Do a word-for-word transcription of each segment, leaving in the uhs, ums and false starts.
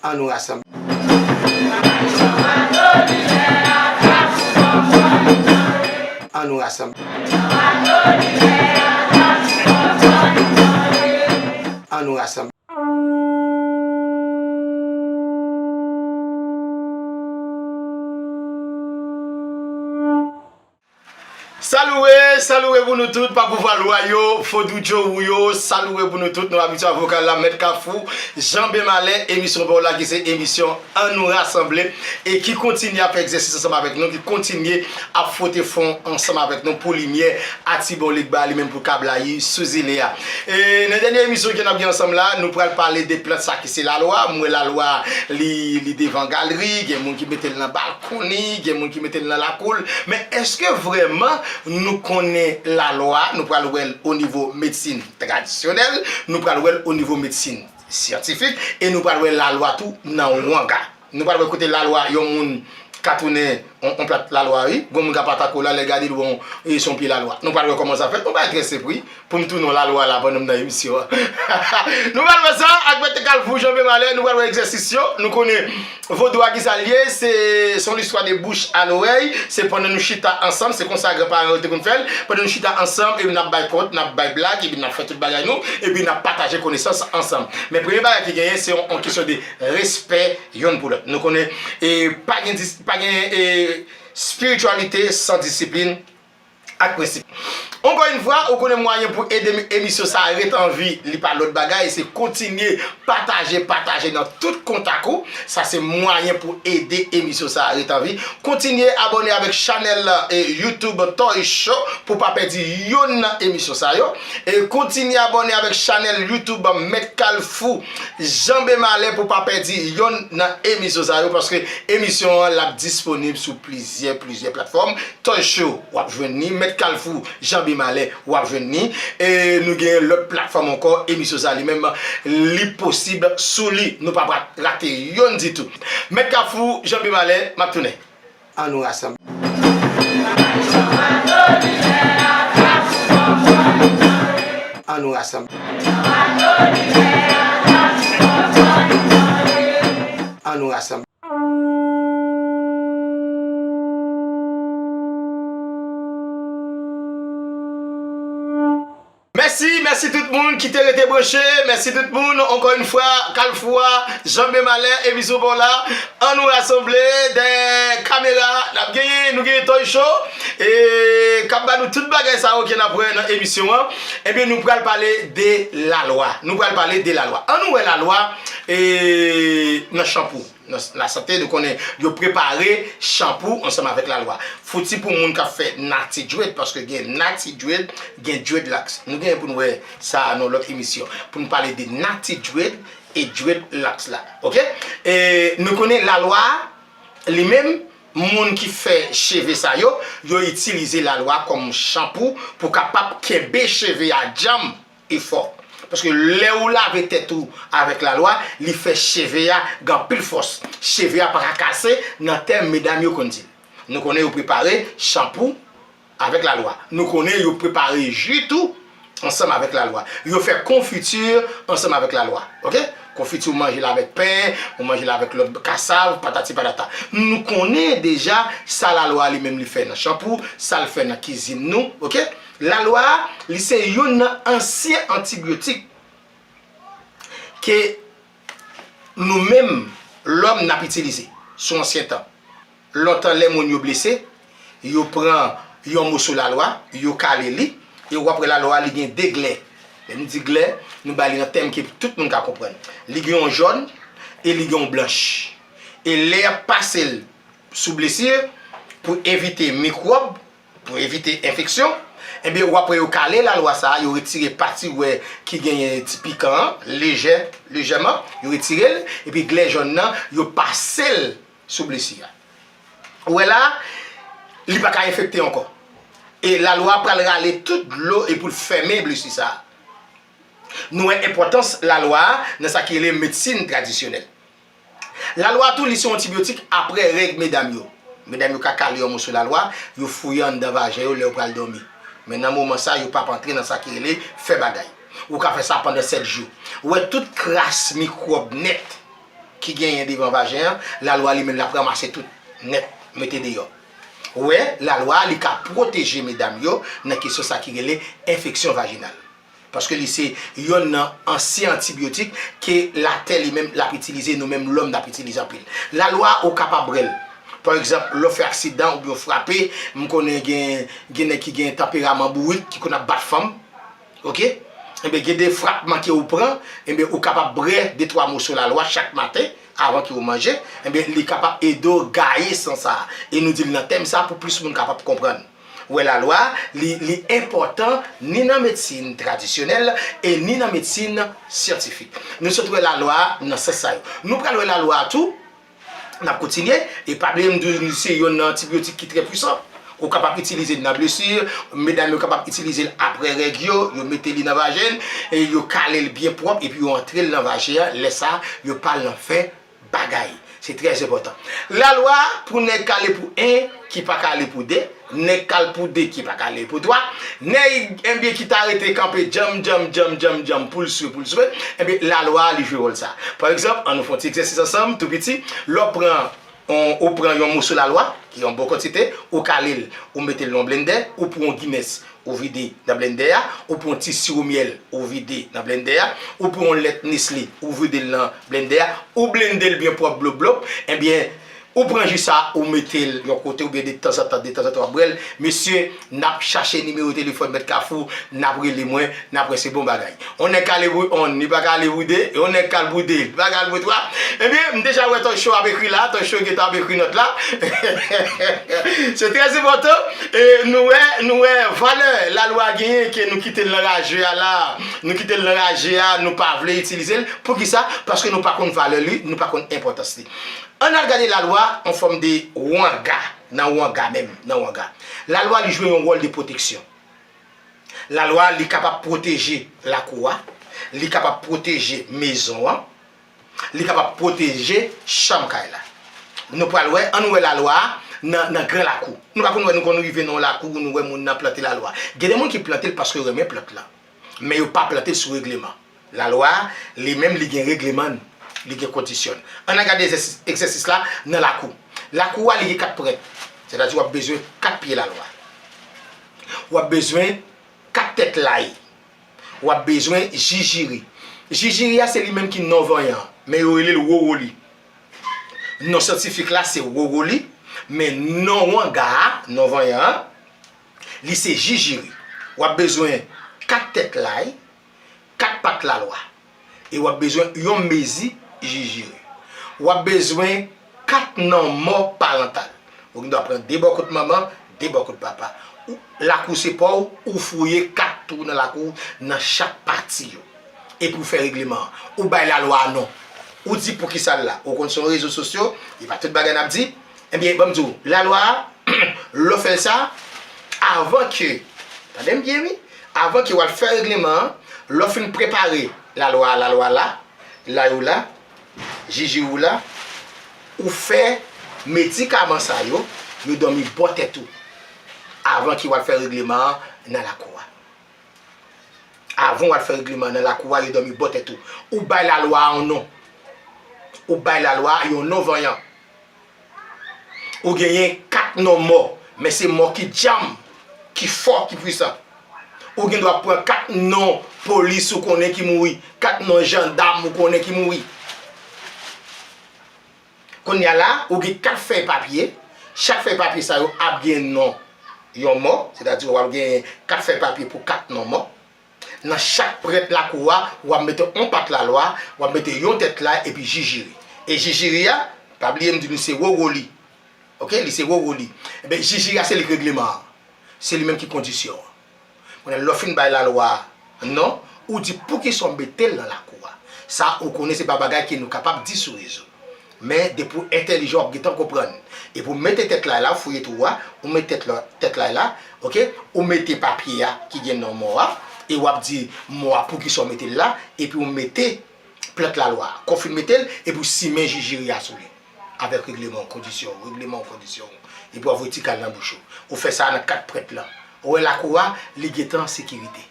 An nou rasanble. An nou rasanble. An nou rasanble. Salué, salué pou nou tout, pa pouvwa lwa yo, vodou djowou yo, salué pou nou tout, nou abitye a vokal la, Mèt Kafou, Jan Bemalè, emisyon pa w la ki se emisyon An nou rasanble, e ki kontinye ap fè egzèsis ansanm avèk nou, ki kontinye ap fwote fwon ansanm avèk nou pou limyè Atibolig ba li menm pou ka blayi sou zile a. E nan dènye emisyon ke n ap gen ansanm la, nou pral pale de plant sa ki se lalwa. M wè lalwa li, li devan galri, gen moun ki mete l nan balkon li, gen moun ki mete l nan lakou l. Men èske vrèman nou konnen lalwa? Nou pral wè l o nivo medsin tradisyonèl, nou pral wè l o nivo medsin syantifik, e nou pral wè lalwa tou nan wanga. Nou pral wè kote lalwa yon moun ka tounen on, on plat lalwa, wi. Gon moun ka pa tako la, lè gade l, bon, e se yon pye lalwa. Nou pral wè kòman sa fèt. Yon bagay trè senp, wi. Pou m tounen yon lalwa la pandan m nan emisyon an. Nou pral wè sa ak Mèt Kalfou, Jan Bemalè, nou pral wè egzèsis yo. Nou konnen vodou a ki sa l ye, se, se yon listwa de bouch a lorèy. Se pandan nou chita ansanm, se konsa granparan yo te konn fè l. Pandan nou chita ansanm, epi n ap bay kont, n ap bay blag, epi n ap fè tout bagay nou, epi n ap pataje konesans ansanm. Men premye bagay ki genyen, se yon, yon kesyon de respè yonn pou lòt. Nou konnen, e, pa gen dis-, pa gen, e, espirityalite san disiplin ak prensip. Ankò yon fwa, ou konnen mwayen pou ede mi-, emisyon sa a ret an vi, li pa lòt bagay, se kontinye pataje, pataje nan tout kontak ou. Sa se mwayen pou ede emisyon sa a ret an vi. Kontinye abòne avèk chanèl, e, YouTube Toy Show pou pa pèdi yonn nan emisyon sa yo. E kontinye abòne avèk chanèl YouTube Mèt Kalfou, Jan Bemalè pou pa pèdi yonn nan emisyon sa yo, paske emisyon an l ap disponib sou plizyè, plizyè platfòm. Toy Show, w ap jwenn li. Mèt Kalfou, Jan Bemalè, w ap jwenn li. E nou gen lòt platfòm ankò, emisyon sa li menm, li posib sou li. Nou pa pral rate yonn ditou. Mèt Kalfou, Jan Bemalè, m ap tounen. An nou rasanble. An nou rasanble. An nou rasanble. Mèsi, mèsi tout moun ki te rete branche. Mèsi tout moun. Ankò yon fwa, Kalfou a, Jan Bemalè, emisyon pa w la. An nou rasanble dèyè kamera. N ap genyen, nou genyen Toy Show. E k ap ba nou tout bagay sa yo ke n ap wè nan emisyon an. Ebyen, nou pral pale de lalwa. Nou pral pale de lalwa. An nou wè lalwa, e, nan chanpou. Nan s-, lasante, nou konnen yo prepare chanpou ansanm avèk lalwa. Fouti pou moun k ap fè nati dread, paske gen nati dread, gen dreadlocks. Nou genyen pou nou wè sa nan lòt emisyon. Pou nou pale de nati dread e dreadlocks la. Oke? E nou konnen lalwa, li menm, moun ki fè cheve sa yo, yo itilize lalwa kòm chanpou pou kapab kenbe cheve a djanm e fò. Paske lè ou lave tèt ou avèk lalwa, li fè cheve a gen anpil fòs. Cheve a pa ka kase nan tèm medam yo konn di. Nou konnen yo prepare chanpou avèk lalwa. Nou konnen yo prepare ji tou ansanm avèk lalwa. Yo fè konfiti ansanm avèk lalwa. Oke? Konfiti ou manje l avèk pen, ou manje l avèk lòt kasav, patati patata. Nou konnen deja sa lalwa li menm li fè nan chanpou, sa l fè nan kizin nou, oke? Lalwa a, li se youn nan ansyen antibyotik ke nou menm, lòm, n ap itilize sou ansyen tan. Lontan, lè moun yo blese, yo pran yon moso lalwa, yo kale li, e w ap wè lalwa a, li gen de glè. Lè m di glè, nou ba li nan tèm ke tout moun ka konprann. Li gen yon jòn e li gen yon blanch. E lè y ap pase l sou blesi, pou evite mikwòb, pou evite enfeksyon, ebyen, w ap wè yo kale lalwa sa a, yo retire pati w wè ki genyen ti pikan an, lejè, lejèman, yo retire l, epi glè jòn nan, yo pase l sou blesi a. Ou wè la, li pa ka enfekte ankò. E lalwa pral rale tout dlo e pou l fèmen blesi sa a. Nou wè enpòtans lalwa a nan sa ki rele medsin tradisyonèl. Lalwa tou, li se yon antibyotik apre règ medam yo. Medam yo ka kale yon moso lalwa, yo fouye anndan vajen yo lè yo pral dòmi. Men nan moman sa, yo p ap antre nan sa ki rele fè bagay. Ou ka fè sa pandan sèt jou. Ou wè tout kras mikwòb nèt ki genyen devan vajen an, lalwa li menm l ap ranmase tout nèt, mete deyò. Ou wè, lalwa a li ka pwoteje medam yo nan kesyon sa ki rele enfeksyon vajinal. Paske li se yonn nan ansyen antibiyotik ke latè li menm l ap itilize, nou menm lòm n ap itilize anpil. Lalwa a ou kapab bwè l. Pa egzanp, lè w fè aksidan oubyen w frape, m konnen gen, gen nèg ki gen tanperaman bourik, ki konn ap bat fanm. Oke? Enben, gen de frapman ke ou pran, enben, ou kapab bwè de twa moso lalwa chak maten avan ke ou manje, enben, li kapab ede w gaye san sa a. E nou di l nan tèm sa a pou plis moun kapab konprann. Ou wè, lalwa, li, li enpòtan ni nan medsin tradisyonèl e ni nan medsin syantifik. Nou sot wè lalwa nan sans sa yo. Nou pral wè lalwa tou, n ap kontinye, e pa bliye m di w se yonn nan antibiyotik ki trè pwisan. Ou kapab itilize l nan blesi, medam yo kapab itilize l apre règ yo, yo mete li nan vajen, e yo kale l byen pwòp, epi yo antre l nan vajen an, lè sa a, yo pa al nan fè bagay. Se trè enpòtan. Lalwa pou nèg kale pou en, ki pa kale pou de, nèg kale pou de, ki pa kale pou twa, nèg enbyen ki ta rete kanpe djanm, djanm, djanm, djanm, djanm, pou l swe, pou l swe, enbyen, lalwa li jwe wòl sa. Pa egzanp, ann nou fè yon ti egzèsis ansanm, tou piti, lè w pran, on, ou pran yon moso lalwa, ki yon bon kantite, ou kale l, ou mete l nan yon blendè, ou pran yon Guinness, ou vide nan blendè a, ou pran yon ti siwo myèl, ou vide nan blendè a, ou pran yon lèt Nestlé, ou vide l nan blendè a, ou blende l byen pwòp blop blop, enbyen, ou pran ji sa, ou mete l yon kote, oubyen de tanzantan, de tanzantan w ap bwè l. Mesye, n ap chache nimewo telefòn Mèt Kafou, n ap rele mwen, n ap wè se bon bagay. On nèg kale pou on, li pa kale pou de, e on nèg kale pou de, li pa kale pou twa. Ebyen, m deja wè Tòch Show ap ekri la, Tòch Show gentan ap ekri nòt la. Se trè enpòtan. E nou wè, nou wè valè lalwa genyen ke nou kite l nan raje a la. Nou kite l nan raje a, nou pa vle itilize l. Poukisa? Paske nou pa konn valè li, nou pa konn enpòtans li. Ann al gade lalwa an fòm de wanga, nan wanga menm, nan wanga. Lalwa li jwe yon wòl de pwoteksyon. Lalwa li kapab pwoteje lakou a, li kapab pwoteje mezon an, li kapab pwoteje chanm kay la. Nou pral wè, ann wè lalwa a nan, nan gran lakou. Nou pa konn wè, nou konn rive nan yon lakou, nou wè moun nan plante lalwa. Gen de moun ki plante l paske yo renmen plant lan. Men yo pa plante l sou regleman. Lalwa a, li menm, li gen regleman l, li gen kondisyon l. Ann al gade egzèsis, egzèsis la nan lakou. Lakou a, li gen kat prèt. Sètadi w ap bezwen kat pye lalwa. W ap bezwen kat tèt lay. W ap bezwen jijiri. Jijiri a, se li menm ki non vanyan an, men yo rele l wowoli. Non syantifik la, se wowoli, men non wanga a, non vanyan an, li se jijiri. W ap bezwen kat tèt lay, kat pat lalwa. E w ap bezwen yon mezi jijiri. W ap bezwen kat non mò parantal. Ou gen dwa pran de bò kot manman, de bò kot papa. Ou, lakou se pa w, ou fouye kat twou nan lakou nan chak pati yo. Epi w fè regleman an. Ou bay lalwa a non. Ou di poukisa l la. Ou konn se yon rezo sosyo, e pa tout bagay n ap di. Ebyen, ban m di w, lalwa a, lè w fè l sa, avan ke, tande m byen wi, avan ke w al fè regleman an, lè w fin prepare lalwa a, lalwa la, lay ou la, jijiri w la, ou fè medikaman sa yo, yo dòmi bò tèt ou, avan ke w al fè regleman an nan lakou a. Avan w al fè regleman nan lakou a, yo dòmi bò tèt ou. Ou bay lalwa a yon non. Ou bay lalwa a yon non vanyan. Ou genyen kat non mò, men se mò ki djanm, ki fò, ki pwisan. Ou gen dwa pran kat non polis ou konnen ki mouri, kat non jandam ou konnen ki mouri. Kounye a la, ou gen kat fèy papye. Chak fèy papye sa yo ap gen non yon mò, sètadi w ap gen kat fèy papye pou kat non mò. Nan chak prèt lakou a, w ap mete yon pat lalwa, w ap mete yon tèt lay epi jijiri. E jijiri a, pa bliye m di nou se wowoli. Oke, li se wowoli. Enben, jijiri a se li k regleman an. Se li menm ki kondisyon an. Kounye a, lè w fin bay lalwa a non, ou di poukisa w mete l nan lakou a. Sa, ou konnen se pa bagay ke nou kapab di sou rezo. Men, depi w entèlijan, w ap gentan konprann. Epi w mete tèt lay la, ou fouye twou a, ou mete tèt la, tèt lay la, oke? Ou mete papye a ki gen non mò a, e w ap di mò a poukisa w mete l la, epi w mete plant lalwa a. Kon w fin mete l, epi w simen jijiri a sou li. Avèk regleman w, kondisyon w, regleman w, kondisyon w. Epi w ap voye ti kal nan bouch ou. Ou fè sa nan kat prèt lan. Ou wè lakou a, li gentan an sekirite.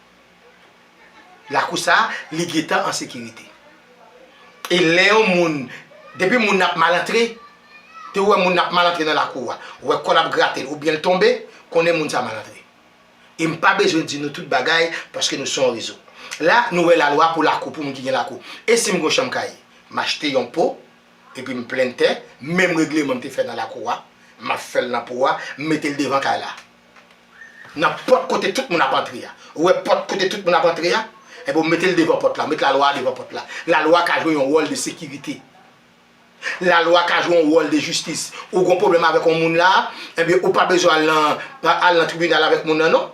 Lakou sa a, li gentan an sekirite. E lè yon moun Depi moun nan ap mal antre, depi w wè moun nan ap mal antre nan lakou a, ou wè kò l ap grate l oubyen l tonbe, konnen moun sa mal antre. E m pa bezwen di nou tout bagay paske nou sou yon rezo. La, nou wè lalwa pou lakou, pou moun ki gen lakou. E si m gen yon chanm kay, m achte yon po, epi m plen tè, menm regleman m te fè nan lakou a, m ap fè l nan po a, m mete l devan kay la. Nan pòt kote tout moun ap antre a. Ou wè pòt kote tout moun ap antre a? Enben, w mete l devan pòt la, w met lalwa a devan pòt la. Lalwa a ka jwe yon wòl de sekirite. Lalwa ka jwe yon wòl de jistis. Ou gen yon pwoblèm avèk yon moun la, enben, ou pa bezwen al nan, al nan tribinal avèk moun nan, non.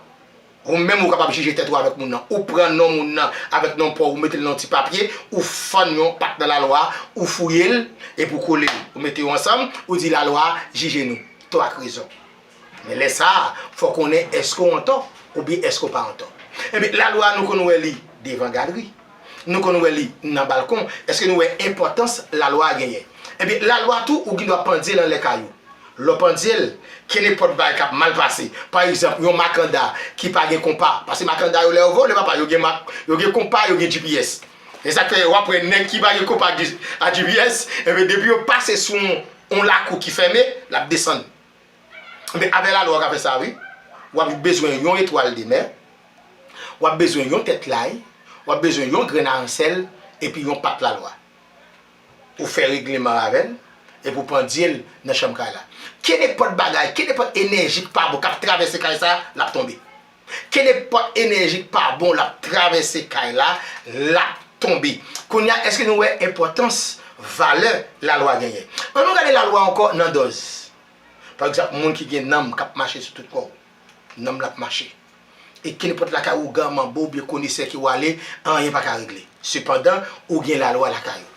Ou menm, ou kapab jije tèt ou avèk moun nan. Ou pran non moun nan avèk non pa w, ou mete l nan yon ti papye, ou fann yon pat nan lalwa, ou fouye l, epi w kole l. Ou mete yo ansanm, ou di lalwa a jije nou. Tò ak rezon. Men lè sa a, fò w konnen èske w antò oubyen èske w pa antò. Enben, lalwa a, nou konn wè li devan galri. Nou konn wè li nan balkon. Èske nou wè enpòtans lalwa a genyen? Enben, lalwa tou, ou gen dwa pandye l anlè kay ou. Lè w pandye l, kenenpòt bagay k ap mal pase. Pa egzanp, yon makanda ki pa gen konpa. Paske makanda yo, lè yo vole, papa, yo gen mak, yo gen konpa, yo gen G P S. E sa k fè w ap wè nèg ki pa gen konpa a G P S, enben, depi yo pase sou yon, yon lakou ki fèmen, l ap desann. Men avè lalwa w ka fè sa, wi. W ap bezwen yon etwal de mè, w ap bezwen yon tèt lay, w ap bezwen yon grenn aransèl, epi yon pat lalwa. Ou fè regleman avè l, epi w pandye l nan chanm kay la. Kenenpòt bagay, kenenpòt enèji k pa bon k ap travèse kay sa, l ap tonbe. Kenenpòt enèji k pa bon, l ap travèse kay la, l ap tonbe. Kounye a, èske nou wè enpòtans, valè lalwa genyen? Ann nou gade lalwa ankò nan dòz. Pa egzanp, moun ki gen nanm k ap mache sou tout kò w, nanm lan ap mache. E kenenpòt lakay ougan, manbo oubyen konesè ke w ale, anyen pa ka regle. Sepandan, ou gen lalwa lakay ou.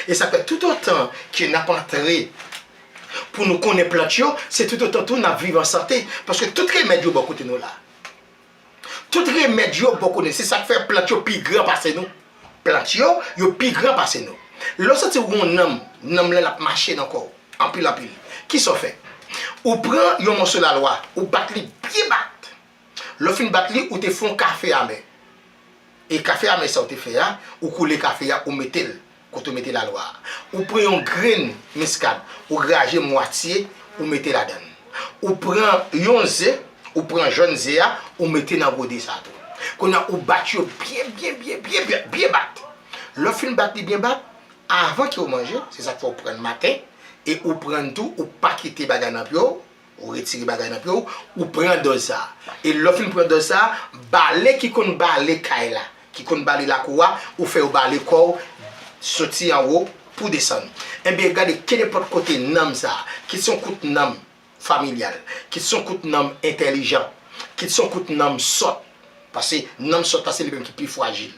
E sa fè toutotan ke n ap antre pou nou konnen plant yo, se toutotan tou n ap viv an sante. Paske tout remèd yo bò kote nou la. Tout remèd yo bò kote nou. Se sa k fè plant yo pi gran pase nou. Plant yo, yo pi gran pase nou. Lè w santi w gen yon nanm, nanm lan l ap mache nan kò w, anpil, anpil. Kisa w fè? Ou pran yon mòso lalwa, ou bat li byen bat. Lè w fin bat li, ou te fè yon kafe amè. E kafe amè sa w te fè a, ou koule kafe a, ou mete l kote w mete lalwa a. Ou pran yon grenn miskad, ou graje mwatye, ou mete ladan l. Ou pran yon ze, ou pran jòn ze a, ou mete nan gode sa a tou. Kounye a, ou bat yo byen, byen, byen, byen, byen, byen bat. Lè w fin bat li byen bat, avan ke w manje, se sa k fè w pran l maten, e ou pran l tou, ou pa kite bagay nan pye w, ou retire bagay nan pye w, ou pran dòz sa a. E lè w fin pran dòz sa a, bale ki konn bale kay la, ki konn bale lakou a, ou fè yo bale kò w, soti anwo pou desann. Enben, gade, kenenpòt kote nanm sa a, kit se yon kout nanm familyal, kit se yon kout nanm entèlijan, kit se yon kout nanm sòt, paske nanm sòt la se li menm ki pi frajil.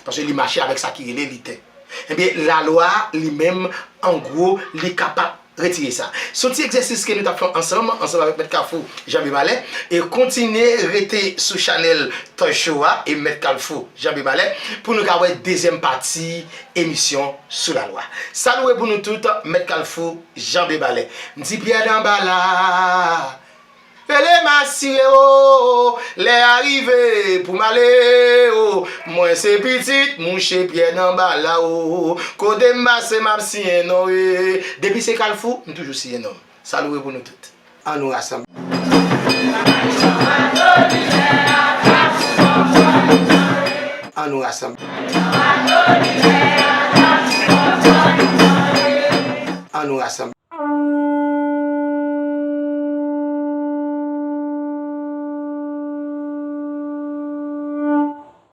Paske li mache avèk sa ki rele liten. Ebyen, lalwa a, li menm, an gwo, li kapab retire sa. Se yon ti egzèsis ke nou t ap fè ansanm, ansanm avèk Mèt Kafou, Janbe Malè, e kontinye rete sou chanèl Toy Show a e Mèt Kalfou, Janbe Malè, pou nou ka wè dezyèm pati emisyon sou lalwa. Salut pou nou tout, Mèt Kalfou, Janbe Malè. M di Pyè nan bal la. Rele m asire o, lè a rive pou m ale o. Mwen se pitit mouche Pyè nan bal la o. Kote m pase m ap siyen non e. Depi se Kalfou, m toujou siyen non. Salut pou nou tout. An nou rasanble. An nou rasanble. An nou rasanble.